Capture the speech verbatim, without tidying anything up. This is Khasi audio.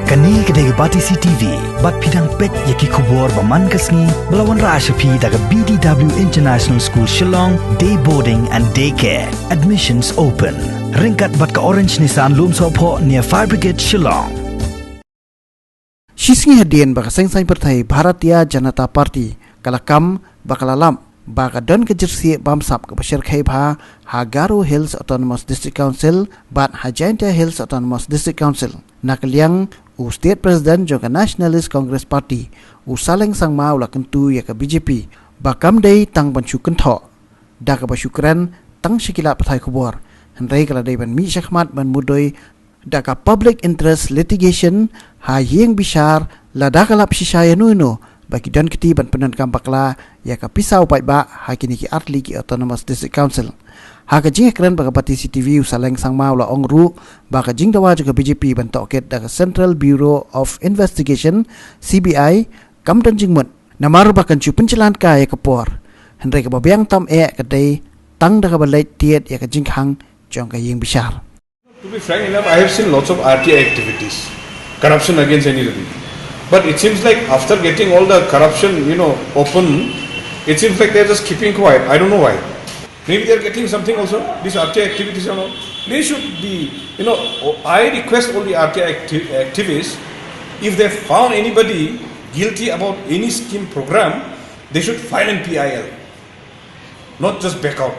Kane ka dei ka Batesi T V, bad phi dang peit ïa ki khubor ba man ka sngi, ba la wanrah sha phi da ka B D W International School Shillong, Day Boarding and Day Care. Admissions open. Ryngkat bad ka Orange Nissan Lumsohphoh near Fire Brigade Shillong. Shi sngi hadien ba ka seng saiñ pyrthei Bharatiya Janata Party ka la kam ba ka la lap ba ka don ka jyrsieh bamsap kaba shyrkhei bha ha Garo Hills Autonomous District Council bad ha Jaintia Hills Autonomous District Council. Na ka liang u State President jong ka Nationalist Congress Party, u Saleng Sangma, u la kyntu ïa ka B J P ba kam dei tang ban shu kynthoh da kaba shu kren tang sha ki lad pathai khubor, hynrei ka la dei ban mih shakhmat ban mudui da ka public interest litigation ha ïing bishar, lada ka lap shisha ïano ïano ba ki don kti ban pyndonkam bakla ïa ka pisa u paidbah ha kine ki artylli ki Autonomous District Council. Ha ka jingïakren bad ka Batesi T V, u Saleng Sangma u la ong ruh ba ka jingdawa jong ka B J P ban tohkit da ka Central Bureau of Investigation, C B I, kam don jingmut namar ba kan shu pynjlan ka ïa ka por, hynrei kaba biang tam eh ka dei tang da kaba leit tied ïa ka jingkhang jong ka ïing bishar. To be frank enough, I have seen lots of R T I activities, corruption against anybody. But it seems like after getting all the corruption, you know, open, it seems like they're just keeping quiet. I don't know why. Maybe they're getting something also, these R T I activities and all. They should be, you know, I request all the R T I acti- activists, if they found anybody guilty about any scheme program, they should file an P I L, not just back out.